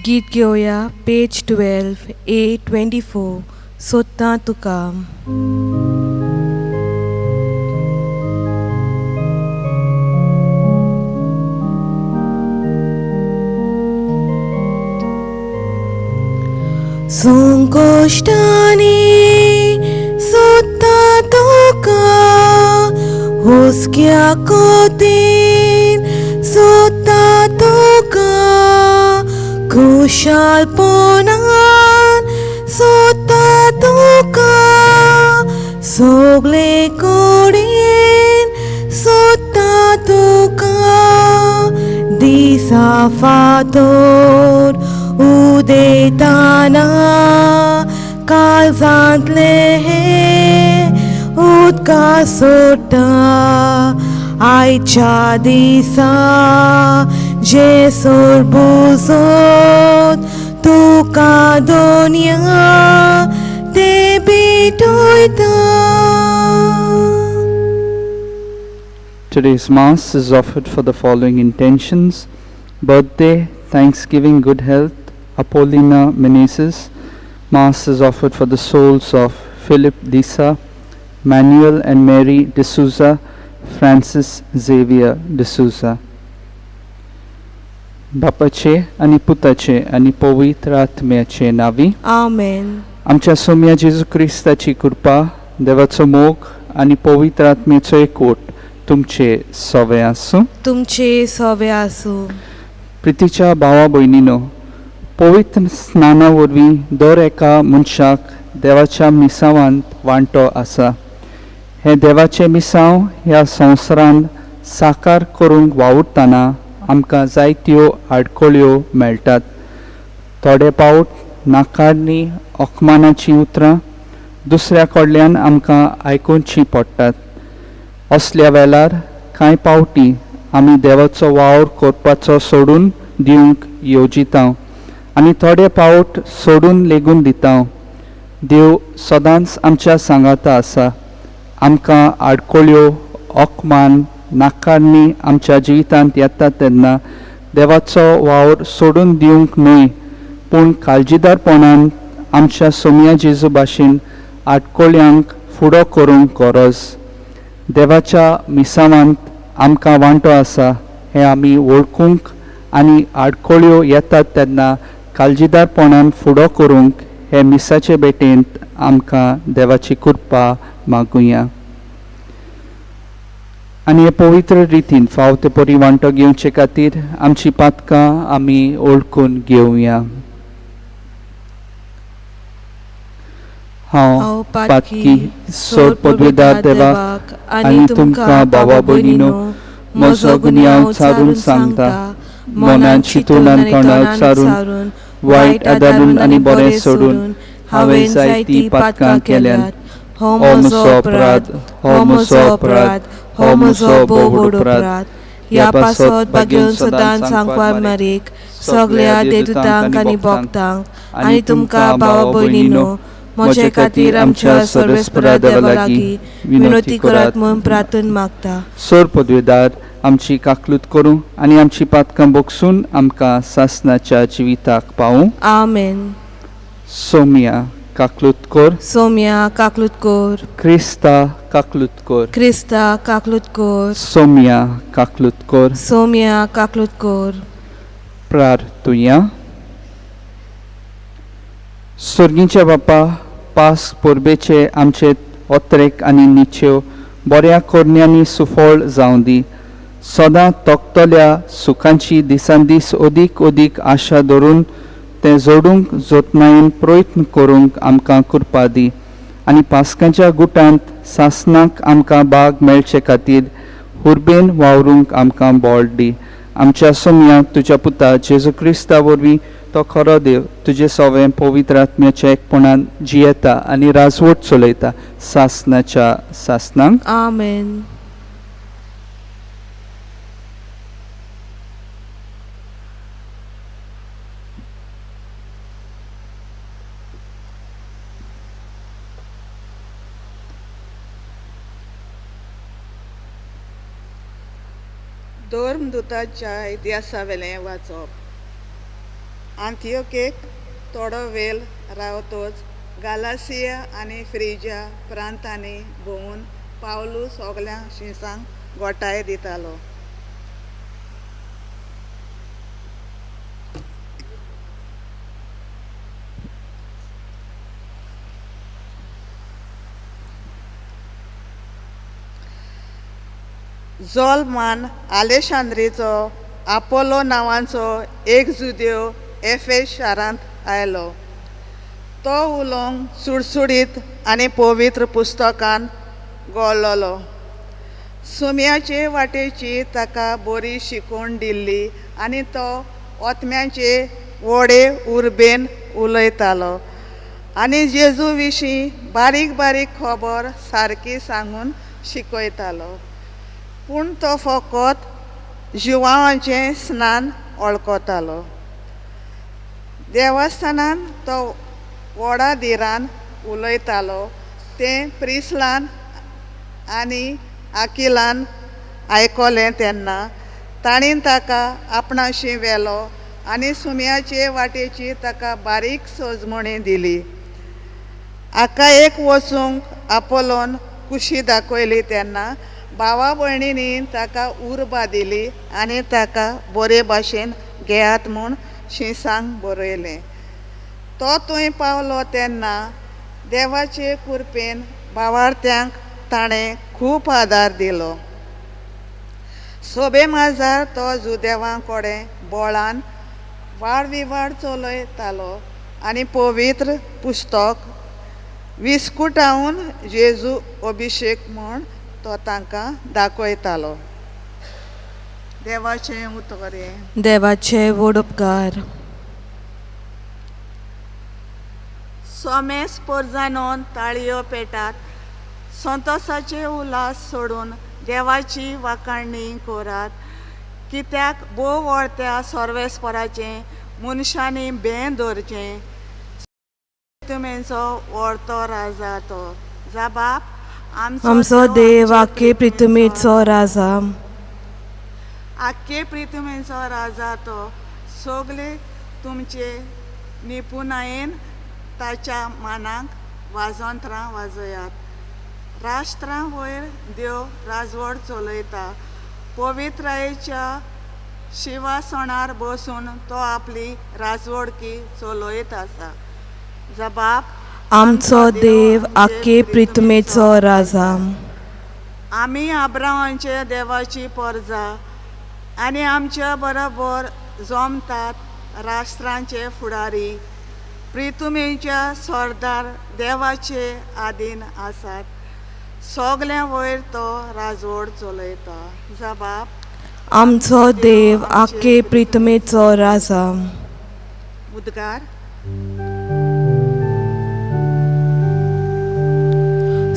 गीत घेवया पेज 12 A24 सोदता तुका. संकश्टांनी सोदता तुका हुस्क्या कोतीन सोदता तुका खुशालपणान सोदता तुका सगळे कडेन सोदता तुका दिसा फातर उदेताना काळजांतले हे उदका सोडटा आयच्या दिसा जेसोर बुजोत तुका दोनया ते भेटयता. Today's Mass is offered for the following intentions: birthday, thanksgiving, good health, Apolina Menezes. Mass is offered for the souls of Philip Disa, Manuel and Mary D'Souza, Francis Xavier D'Souza. बापाचे आनी पुताचे आनी पवित्र आत्म्याचे नावी. आमेन. आमच्या सोम्या जेजू क्रिस्ताची कृपा, देवाचो मोग आनी पवित्र आत्म्याचो एकवट तुमचे सवे आसूं. तुमचे सवे आसूं. प्रितीच्या भावा भयणीनो, पवित्र स्नाना वरवीं दर एका मनशाक देवाच्या मिसावांत वांटो आसा. हें देवाचें मिसांव ह्या संवसारांत साकार करूंक वावुरतना आमकां जायत्यो आडखळ्यो मेळटात. थोडे पावट नाकारणी अकमानाचीं उतरां दुसऱ्या कडल्यान आमकां आयकुचीं पडटात. असल्या वेळार कांय पावटी आमी देवाचो वावर करपाचो सोडून दिवंक येवजिता आनी थोडे पावट सोडून लेगून दिता. देव सदांच आमच्या सांगाता आसा. आमकां आडखळ्यो, अकमान, नाकारणी आमच्या जिवितांत येता तेन्ना देवाचो वावर सोडून दिवंक न्हय, पूण काळजीदारपणान आमच्या सोम्या जेजू भाशेन आडखळ्यांक फुडो करूंक गरज. देवाच्या मिसावांत आमकां वांटो आसा हें आमी वळखूंक आनी आडखळ्यो येतात तेन्ना काळजीदारपणान फुडो करूंक हे मिसाचे भेटेंत आमकां देवाची कृपा मागुया. आनी हे पवित्र रितीन फाव ते परी वांटो घेवचे खातीर आमची पातकां आमी वळखून घेवया. हांव पातकी सोड पदवेदार देवाक आनी तुमकां भावा भयणीनो म्हजो गुन्यांव चारून सांगता. मनान चिंतून आनी तोंडार चारून, वायट आदारून आनी बरें सोडून हांवें जायतीं पातकां केल्यांत. हो म्हजो अपराध, हो म्हजो अपराध, हो म्हजो भोव व्हड अपराध. ह्या पासत भाग्योन सदांच सांगपार मारीक सगळ्या देदुतांक आनी भक्तांक आनी तुमकां भावा भयणीनो म्हजे खातीर आमच्या सर्वेस्परा देवा लागीं विनवती करात म्हूण प्रार्थना मागता. सोर पदवेदार आमची काकलूत करूं आनी आमची पातकां बोगसून आमकां सासनाच्या जिविताक पावूं. आमेन. सोम्या काकलूत कर. सोम्या काकलूत कर. क्रिस्ता काकलूत कर. क्रिस्ता काकलूत कर. सोम्या काकलूत कर. सोम्या काकलूत कर. प्रार्थुया. सर्गीच्या बापा, पास परबेचे आमचे ओत्रेक आनी निच्यो बऱ्या करण्यांनी सुफळ जावं दी. सदां तोखतल्या सुखांची दिसान दीस अदीक अदीक आशा धरून तें जोडूंक जतनायेन प्रयत्न करूंक आमकां कृपा दी आनी पास्कांच्या गुटांत सासनाक आमकां बाग मेळचे खातीर हुर्बेन वावरूंक आमकां बळ दी. आमच्या सोम्या तुज्या पुता जेजू क्रिस्ता वरवीं तो खरो देव तुजे सवें पवित्र आत्म्याच्या एकपणान जियेता आनी राजवट चलयता सासनाच्या सासनाक. आमेन. धर्मदुताच्या इतिहासावेलें वाचप. आंतियोकेक थोडो वेळ रावतोच गालासिया आनी फ्रिजा प्रांतांनी भोंवून पावलू सगळ्या शिंसांक गोठाय दितालो. जोलमान आलेशांद्रीचो आपोलो नांवाचो एक जुदेव एफेस शारांत आयलो. तो उलोवंक सुडसुडीत आनी पवित्र पुस्तकान गोळ्ळलो. सुम्याचे वाटेची ताका बरी शिकवण दिल्ली आनी तो ओतम्याचे व्हडे उर्बेन उलयतालो आनी जेजू विशीं बारीक बारीक खबर सारकी सांगून शिकयतालो. पूण तो फकत जिवांचें स्नान वळखतालो. देवस्थानान तो व्हडा धिरान उलयतालो तें प्रिसलान आनी आकिलान आयकलें तेन्ना तांणी ताका आपणाशी व्हेलो आनी सुम्याचे वाटेची ताका बारीक सजमणी दिली. आका एक वचूंक आपोलोन कुशी दाखयली तेन्ना भावा भयणींनी ताका उर्बा दिली आनी ताका बरे भाशेन घेयात म्हूण शिंसांक बरयलें. तो थंय पावलो तेन्ना देवाचे कृपेन भावार्थ्यांक ताणें खूब आदार दिलो. सोबे माजार तो जुदेवां कडेन बोळान वाडविवाड चलयतालो आनी पवित्र पुस्तक विस्कुटावन जेजू अभिशेक म्हूण तो तांकां दाखयतालो. देवाचें उतर हें. देवाचे व्हड उपकार. सोमेस पोरजानोन ताळयो पेटात, संतोसाचे उल्हास सोडून देवाची वाखाणणी करात. कित्याक भोव व्हडत्या सर्वेस्पराचें मनशांनी भें दवरचें. तुमेचो व्हडतो राजा तो जाबाप आमचो देव आख्खे प्रितुमेचो राजा. आख्खे प्रितुमेचो राजा तो सगळे तुमचे निपुणायेन ताच्या मानाक वाजंत्रां वाजयात. राष्ट्रां वयर देव राजवट चलयता. पवित्रायेच्या शिवासणार बसून तो आपली राजवडकी चलयत आसा. जबाब आमचो देव आख्खे प्रितुमेचो राजा. आमी आब्रावांचे देवाची परजा आनी आमच्या बरोबर जमतात राष्ट्रांचे फुडारी प्रितुमेच्या सरदार देवाचे आदीन आसात. सगळ्यां वयर तो राजवड चलयता. जबाब आमचो देव आख्खे प्रितुमेचो राजा. उद्गार.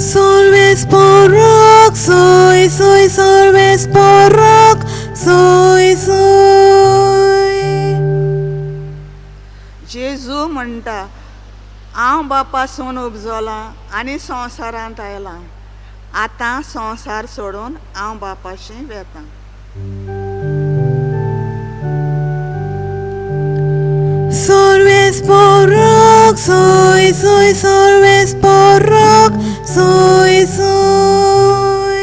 Solves por rock, soy, soy, solves por rock, soy, soy. जेजू म्हणटा हांव बापासून उपजलां आनी संवसारांत आयलां. आतां संवसार सोडून हांव बापाशी वेतां. Solves por rock, soy, soy, solves por rock, soy, soy.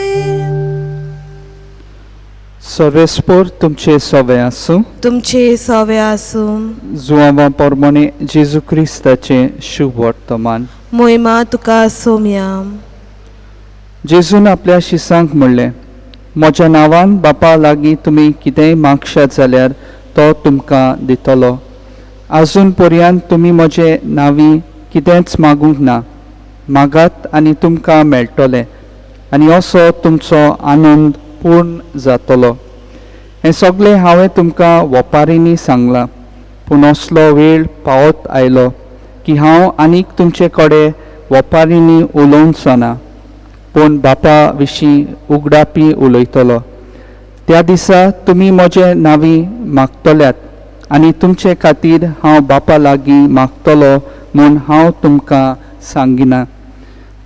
सर्वेस्पोर तुमचे सवे आसूं. तुमचे सवे आसूं. जुआंवा पोरमोणे जेजू क्रिस्ताचें शुभ वर्तमान. मोहिमा तुका सोम्या. जेजून आपल्या शिसांक म्हणलें, म्हज्या नांवान बापा लागीं तुमी कितेंय मागशात जाल्यार तो तुमकां दितलो. आजून पर्यंत तुमी म्हजे नांवी कितेंच मागूंक ना. मागात आनी तुमकां मेळटलें आनी असो तुमचो आनंद पूर्ण जातलो. हें सगळें हांवें तुमकां वपारींनी सांगलां, पूण असलो वेळ पावत आयलो की हांव आनीक तुमचे कडेन वपारींनी उलोवचो ना, पूण बापा विशीं उगडापी उलयतलो. त्या दिसा तुमी म्हजे नांवी मागतल्यात आनी तुमचे खातीर हांव बापा लागीं मागतलो म्हूण हांव तुमकां सांगिना,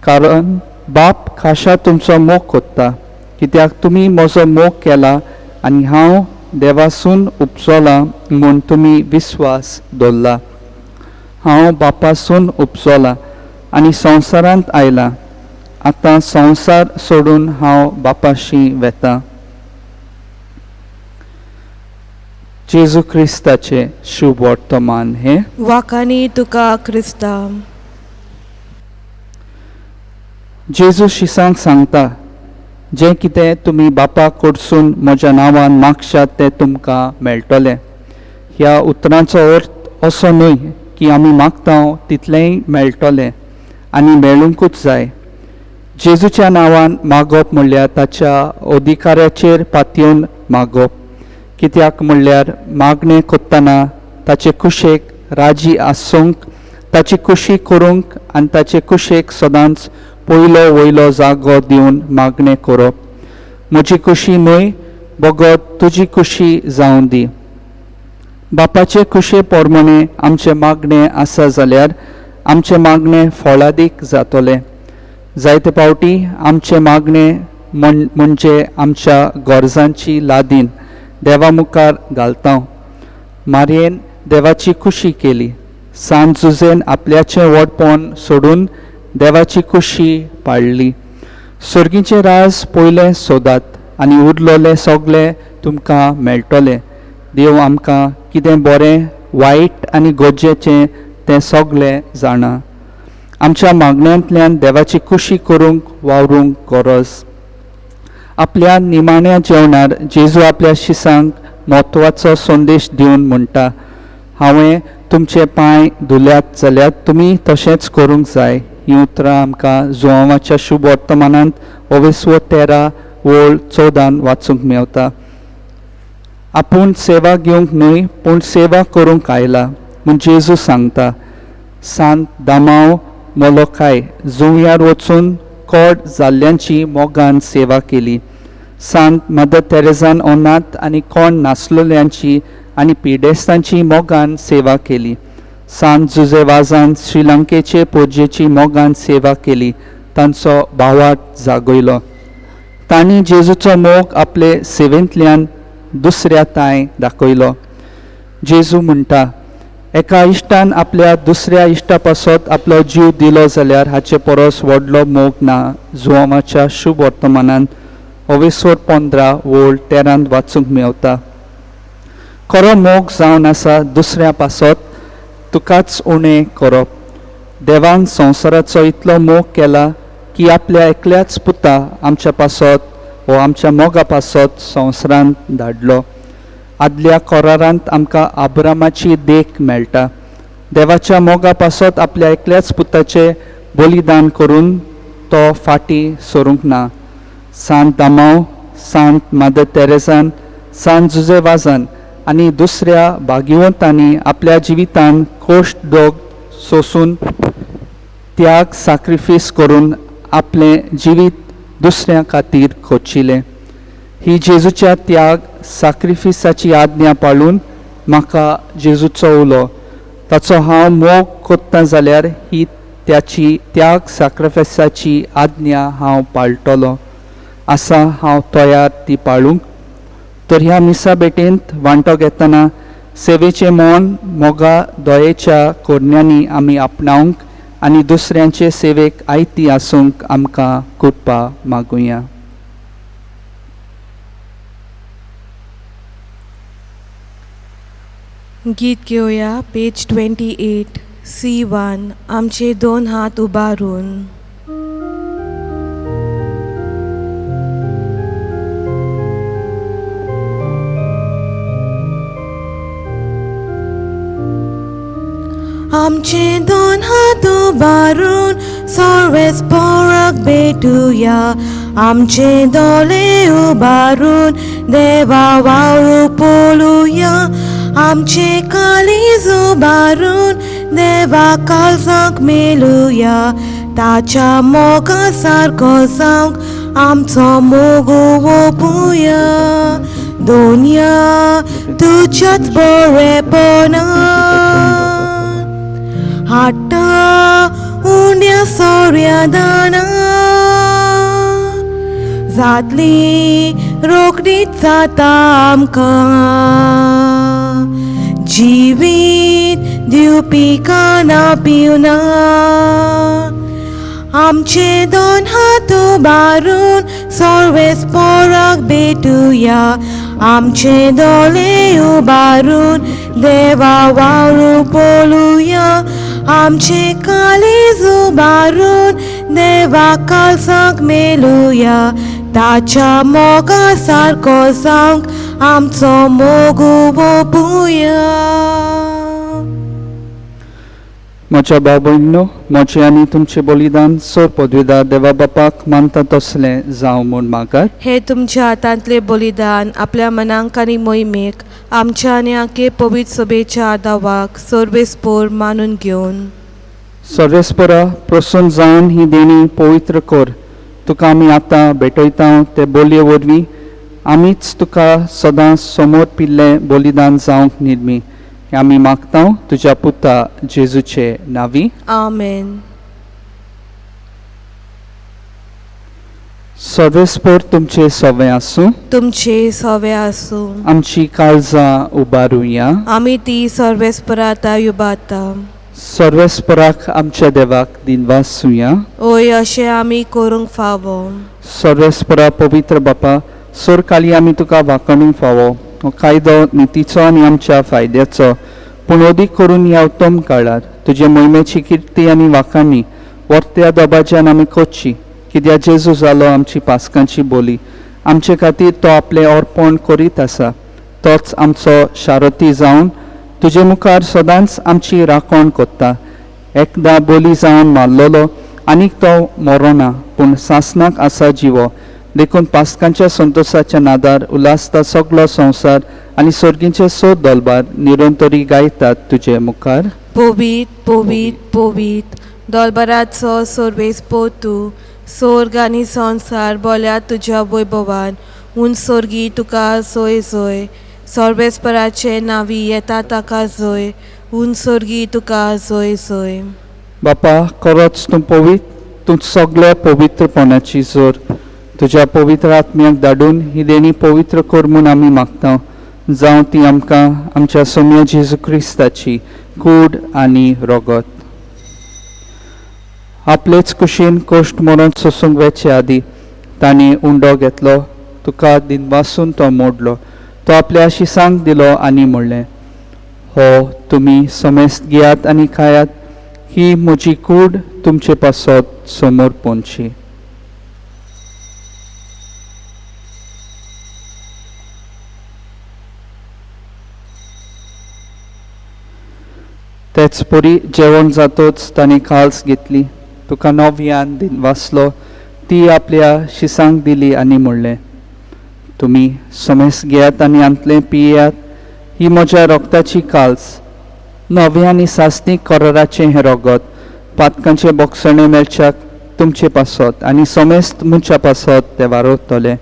कारण बाप खाशा तुमचो मोग कोत्ता, कित्याक तुमी म्हजो मोग केला आनी हांव देवासून उपजोलां म्हूण तुमी विस्वास दवरला. हांव बापासून उपजोलां आनी संवसारांत आयलां. आतां संवसार सोडून हांव बापाशी वेतां. जेजू क्रिस्ताचें शुभ वर्तमान हें. वाखाणी तुका क्रिस्ता. जेजू शिसांक सांगता, जें कितें तुमी बापा कडसून म्हज्या नांवान मागशात तें तुमकां मेळटलें. ह्या उतरांचो अर्थ असो न्हय की आमी मागता तितलेंय मेळटलें आनी मेळुंकूच जाय. जेजूच्या नांवान मागप म्हणल्यार ताच्या अधिकाऱ्याचेर पातयेवन मागप. कित्याक म्हणल्यार मागणें करतना ताचे कुशेक राजी आसूंक, ताची कुशी करूंक आनी ताचे कुशेक सदांच पयलो वयलो जागो दिवन मागणें करप. म्हजी कुशी न्हय बगत तुजी कुशी जावं दी. बापाचे कुशे प्रमाणे आमचें मागणें आसा जाल्यार आमचें मागणें फळादीक जातलें. जायते फावटी आमचें मागणें म्हणजे आमच्या गरजांची लादीन देवा मुखार घालता. मारयेन देवाची कुशी केली. सांत जुजेन आपल्याचें व्हडपण सोडून देवाची कुशी पाळ्ळी. सर्गीचें राज पयलें सोदात आनी उरलोलें सगळें तुमकां मेळटलें. देव आमकां कितें बरें वायट आनी गरजेचें तें सगळें जाणा. आमच्या मागण्यांतल्यान देवाची कुशी करूंक वावरूंक गरज. आपल्या निमाण्या जेवणार जेजू आपल्या शिसांक म्हत्वाचो संदेश दिवन म्हणटा, हांवें तुमचे पांय धुल्यात जाल्यार तुमी तशेंच करूंक जाय. हीं उतरां आमकां जुवांवाच्या शुभ वर्तमानांत ओवेसो 13 वळ 14 वाचूंक मेवता. आपूण सेवा घेवंक न्हय पूण सेवा करूंक आयला म्हूण जेजू सांगता. सांत दामांव मोलोकाय जुंव्यार वचून कोड जाल्ल्यांची मोगान सेवा केली. सांत मदर तेरेजान अनाथ आनी कोण नासलेल्यांची आनी पिडेस्तांची मोगान सेवा केली. सांत जुजे वाजान श्रीलंकेचे पोजेची मोगान सेवा केली. तांचो भावाट जागयलो. तांणी जेजूचो मोग आपले सेवेंतल्यान दुसऱ्या तांय दाखयलो. जेजू म्हणटा, एका इश्टान आपल्या दुसऱ्या इश्टा पासत आपलो जीव दिलो जाल्यार हाचे परस व्हडलो मोग ना. जुवांवाच्या शुभ वर्तमानान ओवेसोर 15 वळ 13 वाचूंक मेवता. खरो मोग जावन आसा दुसऱ्या पासत तुकाच उणें करप. देवान संवसाराचो इतलो मोग केला की आपल्या एकल्याच पुता आमच्या पासत वो आमच्या मोगा पासत संवसारांत धाडलो. आदल्या कोरारांत आमकां आब्रामाची देख मेळटा. देवाच्या मोगा पासत आपल्या एकल्याच पुताचें बलिदान करून तो फाटीं सरूंक ना. सांत दामांव, सांत मदर तेरेसान, सांत जुजे वाजान आनी दुसऱ्या भाग्यवंतांनी आपल्या जिवितान कोश्ट दोग सोसून त्याग साक्रिफीस करून आपलें जिवीत दुसऱ्या खातीर खोचिलें. ही जेजूच्या त्याग साक्रिफिसाची आज्ञा पाळून म्हाका जेजूचो उलो ताचो हांव मोग कोत्ता जाल्यार ही त्याची त्याग साक्रिफिसाची आज्ञा हांव पाळटलो. आसा हांव तयार ती पाळूंक. तर ह्या मिसा भेटेंत वांटो घेतना सेवेचें मन मोगा दयेच्या कोरण्यांनी आमी आपणावंक आनी दुसऱ्यांचे सेवेक आयती आसूंक आमकां कृपा मागुया. गीत घेवया पेज 28 C1 आमचे दोन हात उबारून. आमचे दोन हात उबारून सर्वेस पोराक भेटुया. आमचे दोळे उबारून देवा वावरू पळोवया. आमचे काळीज उबारून देवा काळजाक मेळुया. ताच्या मोगा सारको जावंक आमचो मोग ओपुया. दोनया तुज्याच बरेपणान हाडटा उण्या सोऱ्या दाना. जातली रोखडीच जाता आमकां जिवीत दिवपी काना पिवना आमचे दोन हात उबारून सर्वेस पोराक भेटुया आमचे दोळे उबारून देवा वावरू पळोवया आमचे काळीज उबारून देवा कालसाक मेलुया ताच्या मोगा सारको जावंक आमचो मोग ओपुया. म्हज्या भाव भयणीनो, म्हजें आनी तुमचें बलिदान सर पदवीदार देवा बापाक मानता तसलें जावं म्हूण मागात. हे तुमच्या हातांतले बलिदान आपल्या मनांक आनी मोहिमेक आमच्या आनी आखे पवित्र सभेच्या आदावाक सर्वेस्पोर मानून घेवन सर्वेस्परा प्रसन्न जावन ही देणी पवित्र कर. तुका आमी आतां भेटयता ते बोलये वरवीं आमीच तुका सदां समोर पिल्लें बलिदान जावंक निर्मी हें आमी मागता तुज्या पुता जेजूचे नांवी. आमेन. सर्वेस्पोर तुमचे सवे आसूं. तुमचे सवे आसूं. आमची काळजां उबारुया. आमी ती सर्वेस्पराता युबाता. सर्वेस्पराक आमच्या देवाक दिनवासुया. ओय अशें आमी करूंक फावो. सर्वेस्परा पवित्र बापा, सोरकाली आमी तुका वाखणूंक फावो. हो कायदो नितीचो आनी आमच्या फायद्याचो, पूण अदीक करून ह्या उत्तम काळार तुजे मोहिमेची किर्ती आनी वाखाणी वर्त्या दबाज्यान आमी करची. कित्याक जेजू जालो आमची पासकांची बोली, आमचे खातीर तो आपलें अर्पण करीत आसा. तोच आमचो शारती जावन तुजे मुखार सदांच आमची राखण करता. एकदां बोली जावन मारलेलो आनीक तो मरोना, पूण सासणाक आसा जिवो. देखून पासकांच्या संतोशाच्या नादार उल्हासता सगलो संवसार आनी सर्गींचे स दलबार निरंतरी गायतात तुजे मुखार. पवीत पवीत पवीत दोलबराचो सर्वेस पोतू, सोर्ग आनी संवसार बोल्या तुज्या वैभवान. उन सोर्गी तुका सोय सोय, सर्वेस्पराचे नांवी येता ताका जोय, उन सोर्गी तुका जोय सोय. बापा, खरोच तूं पवीत, तूं सगल्या पवित्रपणाची जोर. तुज्या पवित्र आत्म्याक धाडून ही देणी पवित्र कर म्हूण आमी मागता. जावं ती आमकां आमच्या सोम्या जेजू क्रिस्ताची कूड आनी रोगत. आपलेच कुशीन कश्ट मरण सोसूंक वेचे आदी तांणी उंडो घेतलो, तुका दिनवासून तो मोडलो, तो आपल्या शिसांक दिलो आनी म्हणलें, हो तुमी समेस्त घेयात आनी खायात, ही म्हजी कूड तुमचे पासत समोर पोंची. तेच परी जेवण जातोच ताणें काल्स घेतली, तुका नव्यान दिनवासलो, ती आपल्या शिसांक दिली आनी म्हणलें, तुमी समेस्त घेयात आनी आंतलें पियात, ही म्हज्या रोगताची काल्स, नव्या आनी सासणीक कराराचें हें रोगत, पातकांचें बोगसणें मेळच्याक तुमचे पासत आनी समेस्त मनशा पासत तें वारवतलें.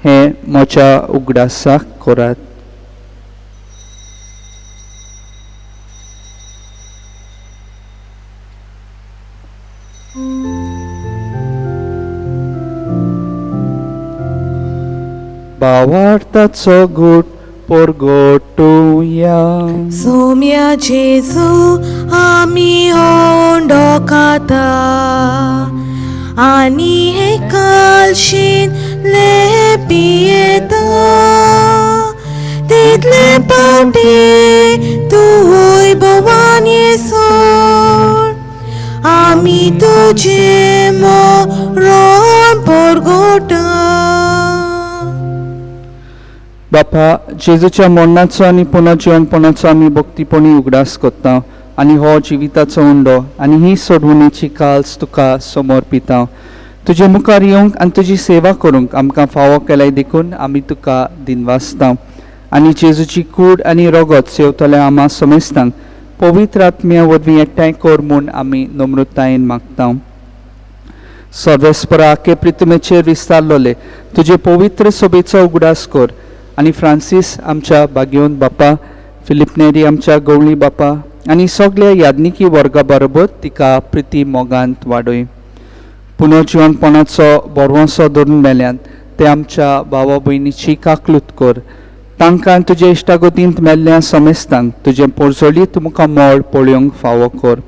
हें म्हज्या उगडासाक करात. भावार्थाचो गूट परगटुया. सोम्या जेजू आमी ओंडो खाता आनी हे कालशीन ले पियेता, तितले पावटी तूं भवान येसोर आमी तुजें मरण परगटा. बापा, जेजूच्या मरणाचो आनी पुनर्जिवनपणाचो आमी भक्तीपणी उगडास करता आनी हो जिविताचो उंडो आनी ही सोडवणेची काल्स तुका समर्पिता. तुजे मुखार येवंक आनी तुजी सेवा करूंक आमकां फावो केल्याय देखून आमी तुका दिनवासता. आनी जेजूची कूड आनी रोगत सेवतल्या आमा समेस्तांक पवित्र आत्म्या वरवीं एकठांय कर म्हूण आमी नम्रतायेन मागता. सर्वेस्परा आखे प्रितमेचेर विस्तारलोले तुजे पवित्र सोबेचो उगडास कर आनी फ्रांसीस आमच्या बागेवन बापा, फिलिपनेरी आमच्या गवळी बापा आनी सगल्या याज्ञिकी वर्गा बरोबर तिका प्रिती मोगांत वाडय. पुनर्जिवनपणाचो बरवंसो धरून मेल्यान ते ते आमच्या भावा भयणीची काकलूत कर. तांकां तुजे इश्टागतींत मेल्ल्या समेस्तांक तुजें पोरजोलीत मुखामळ पळोवंक फावो कर.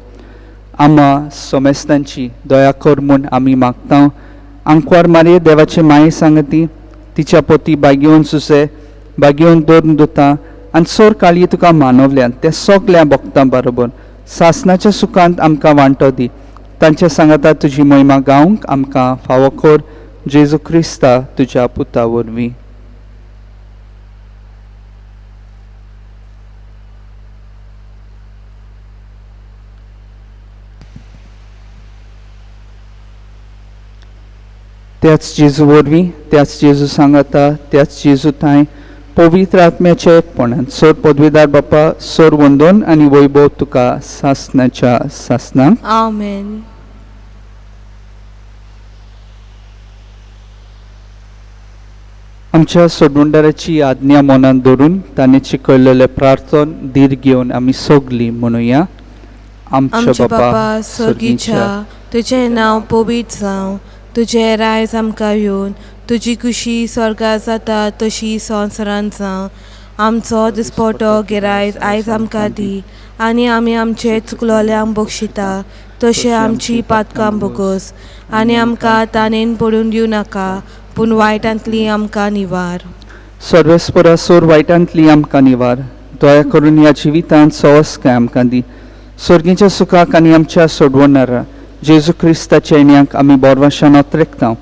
आमा समेस्तांची दया कर म्हूण आमी मागता. आंकवार मारये देवाचे माये सांगती तिच्या पोती बागेवन सुसे बागेवन दोन दुता आनी सोर काळी तुका मानवल्यान ते सगल्या भक्तां बरोबर सासनाच्या सुखांत आमकां वांटो दी. तांच्या सांगाता तुजी महिमा गावंक आमकां फावो कर. जेजू क्रिस्ता तुज्या पुता वरवीं. त्याच जेजू वरवीं, त्याच जेजू सांगाता, त्याच जेजू थांय पवित्र आत्म्याच्या एकपणान सोर पदवीदार बापा सोर वंदन आनी वैभव तुका सासनाच्या सासनाक. आमेन. आमच्या सोडवणदाराची आज्ञा मनांत धरून ताणें शिकयलेलें प्रार्थन धीर घेवन आमी सगलीं म्हणुया. आमच्या बापा सर्गीच्या, तुजें नांव पवित्र जावं, तुजें रायज आमकां येवन, तुजी खुशी स्वर्गार जाता तशी संवसारांत जावं. आमचो दिसपटो गिरायज आयज आमकां दी आनी आमी आमचे चुकलोल्यांक बक्षिता तशें आमची पातकां भोगोस आनी आमकां ताणेन पडून दिवं नाका पूण वायटांतली आमकां निवार. सर्वेस्परा सोर वायटांतली आमकां निवार. दया करून ह्या जिवितांत सवस्काय आमकां दी. सर्गीच्या सुखाक आनी आमच्या सोडवणारा जेजू क्रिस्ताच्या येण्याक आमी बोरवाशान अत्रेकता.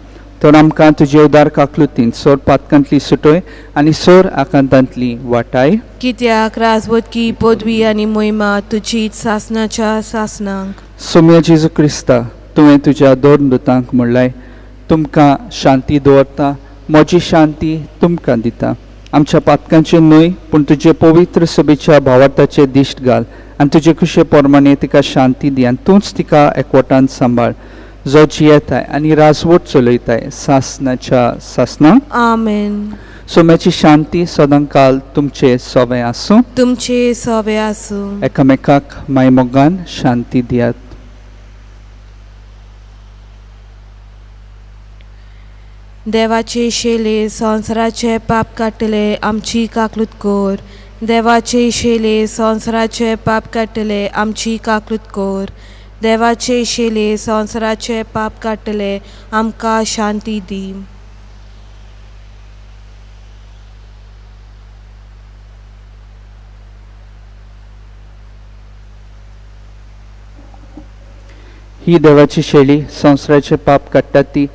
तर आमकां तुजे उदार काकलुतीन सोर पातकांतली सुटय आनी सोर आकांतांतली वाटाय. कित्याक राजवटकी पदवी आनी मोहिमा तुजी सासनाच्या सासनाक. सोम्या जेजू क्रिस्ता, तुवें तुज्या दोन दुतांक म्हणलाय, तुमकां शांती दवरता, म्हजी शांती तुमकां दिता. आमच्या पातकांचे न्हय पूण तुजे पवित्र सभेच्या भावार्थाचे दिश्ट घाल आनी तुजे खुशे प्रमाणे तिका शांती दी आनी तूंच तिका एकवटान सांबाळ, जो जियेताय आनी राजवट चलयताय सासनाच्या सासनाक. आमेन. सोम्याची शांती सदांकाल तुमचे सोवे आसूं. तुमचे सोवे आसूं. एकामेकाक मायमोगान शांती दियात. देवाचे शेले संवसाराचे पाप काडटले आमची काकलूत कर. देवाचे शेले संवसाराचे पाप काडटले आमची काकलूत कर. देवाचे शेले संवसाराचे पाप काडटले आमकां शांती दी. ही देवाची शेळी संवसाराचे पाप काडटा ती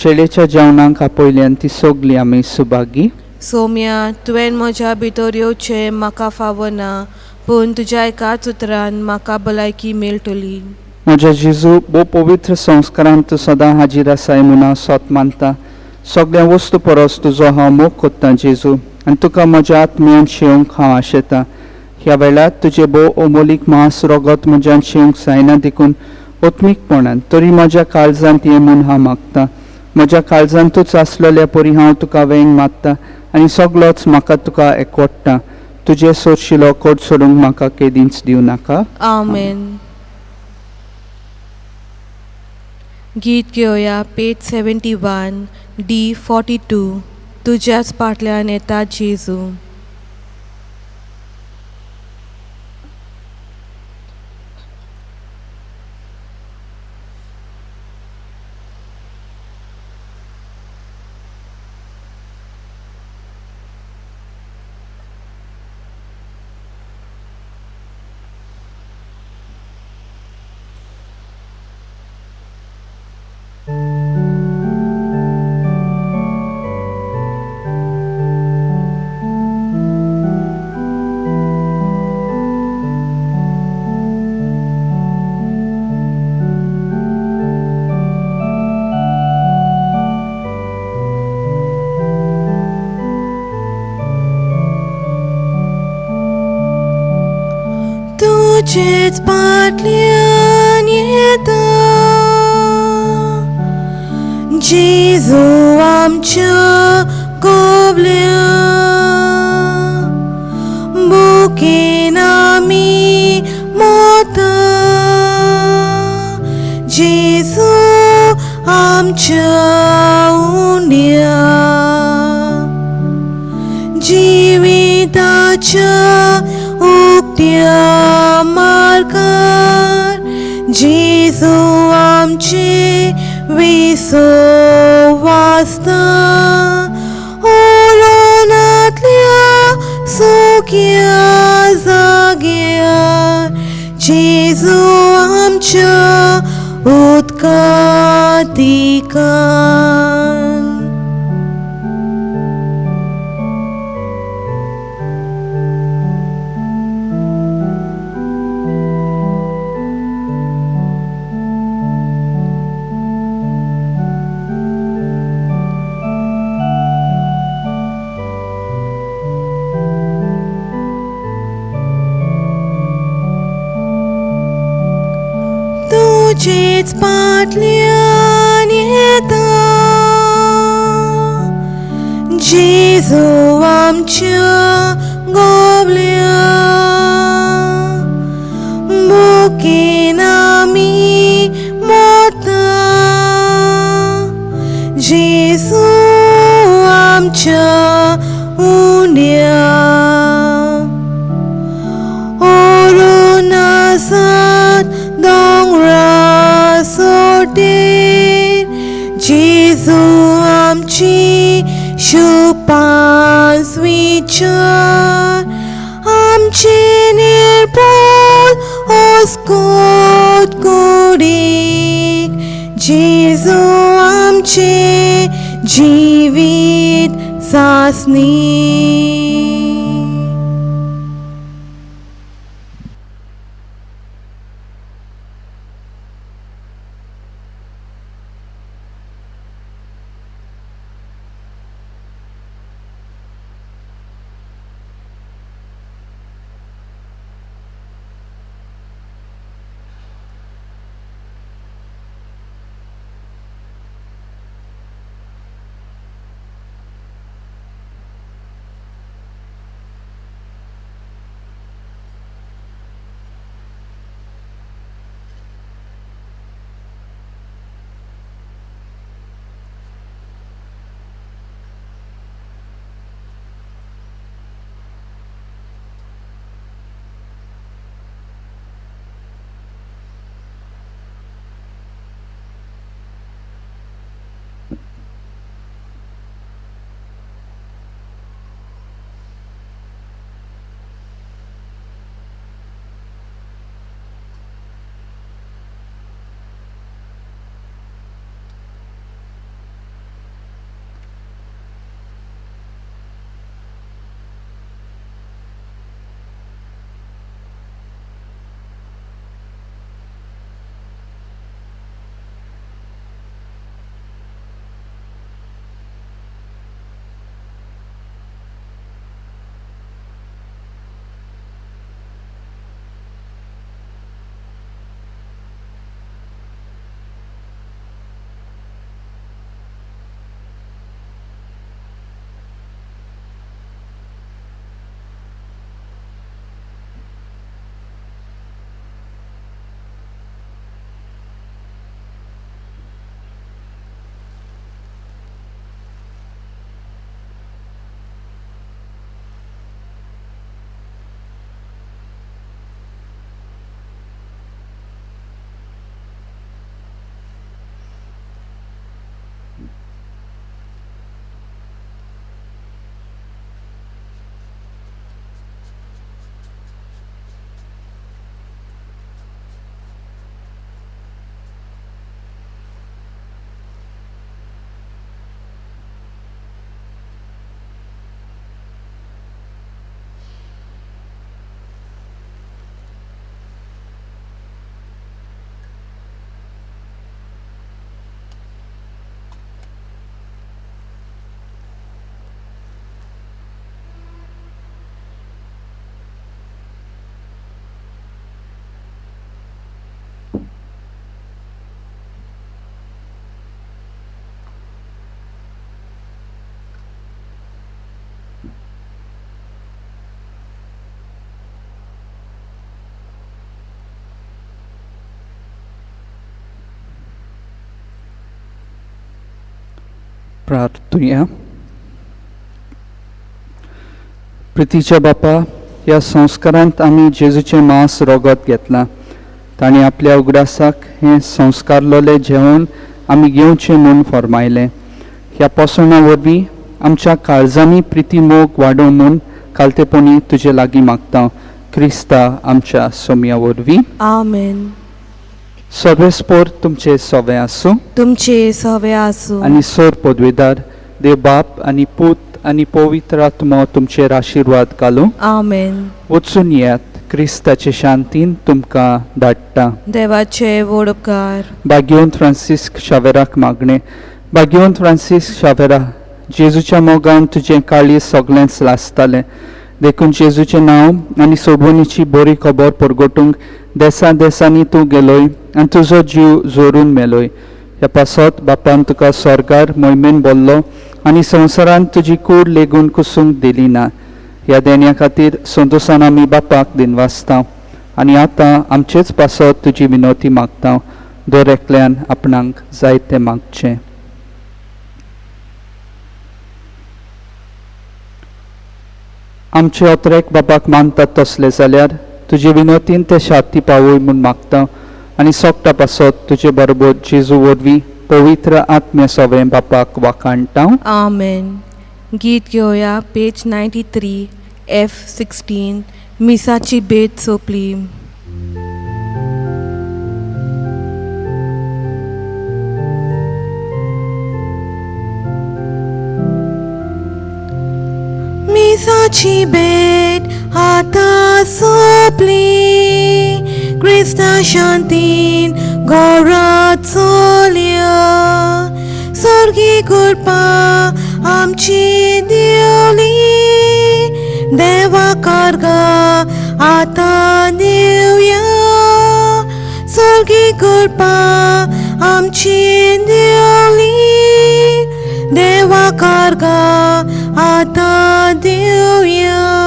शेळेच्या जेवणाक आपयल्यान ती सगली आमी सुभागी. सोम्या, तुवें म्हज्या भितर येवचें म्हाका फावना, पूण तुज्या एकाच उतरान म्हाका भलायकी मेळटली. म्हज्या जेजू, भोव पवित्र संस्कारान तूं सदां हाजीर आसाय म्हूण हांव सोत मानता. सगळ्या वस्तू परस तुजो हांव मोग कोत्तां जेजू, आनी तुका म्हज्या आत्म्यान शेवंक हांव आशेतां. ह्या वेळार तुजें भोव अमोलीक मांस रगत म्हज्यान शेवंक जायना देखून आत्मीकपणान तरी म्हज्या काळजांत ये म्हूण हांव मागता. म्हज्या काळजांतूच आसलेल्या परी हांव तुका वेंग मारता आनी सगलोच म्हाका तुका एकवटता. तुजें सोरशिलो कोट सोडूंक म्हाका केदींच दिवं नाका. आमेन. गीत घेवया पेज 71 D 42. तुज्याच फाटल्यान येता जेजू. तुजेच फाटल्यान येता जेजू आमच्या कोबल्या, बुकेन आमी मोता जेजू आमच्या उण्या. त्या मार्गार जेजू आमचे विसो वासता ओरोनांतल्या सुक्या जाग्यार जेजू आमच्या उदका दिकान. तुजेच पाटल्यान येता जेजू आमच्या गोबल्या बुकेन आमी मोता जेजू आमच्या उण्या ओरोनासात दोंगरा सोटेर जेजू आमची शुपास विचार आमचे निर्बोल ओस्कोत कुडीक जेजू आमचे जिवीत सासनी. प्रार्थुया. प्रितीच्या बापा, ह्या संस्कारांत आमी जेजूचें मांस रगत घेतलां. ताणें आपल्या उगडासाक हें संस्कारलोलें जेवण आमी घेवचें म्हूण फर्मायलें. ह्या पोसवणा वरवीं आमच्या काळजांनी प्रिती मोग वाडोवं म्हूण कालतेपणी तुजे लागीं मागता, क्रिस्ता आमच्या सोम्या वरवीं. आमेन. सर्वेस्पोर तुमचे सोवे आसूं. तुमचे सवे आसूं. आनी सर पदवेदार देव बाप आनी पूत आनी पवित्र आत्मो तुमचेर आशिर्वाद घालूं. आमेन. वचून येयात, क्रिस्ताचे शांतीन तुमकां धाडटा. देवाचे व्हड उपकार. भाग्यवंत फ्रांसिस्क शावेराक मागणें. भाग्यवंत फ्रांसिस्क शावेरा, जेजूच्या मोगान तुजें काळीज सगळेंच लासतालें, देखून जेजूचें नांव आनी सोडवणीची बरी खबर परगटूंक देसा देसांनी तूं गेलोय आनी तुजो जीव जोरून मेलोय. ह्या पासत बापान तुका स्वर्गार मोहिमेन बोल्लो आनी संवसारांत तुजी कूड लेगून कुसूंक दिली ना. ह्या देण्या खातीर संतोसान आमी बापाक दिनवासता आनी आतां आमचेच पासत तुजी विनवती मागता. दर एकल्यान आपणाक जाय तें मागचें. आमचे अत्रेक बापाक मानतात तसले जाल्यार तुजे विनवतीन ते शांती पावय म्हूण मागता आनी सोगटा पासत तुजे बरोबर जेजू वरवीं पवित्र आत्म्या सवें बापाक वाखाणटा. आमेन. गीत घेवया पेज 93 F 16, मिसाची भेट सोंपली. मिसाची भेट आतां सोंपली, क्रिस्ता शांतीन घरा चलया. स्वर्गी कृपा आमची दिवली, देवा कारगा आतां दिवया. स्वर्गी कृपा आमची दिवली, देवा कारगा आतां दिवया.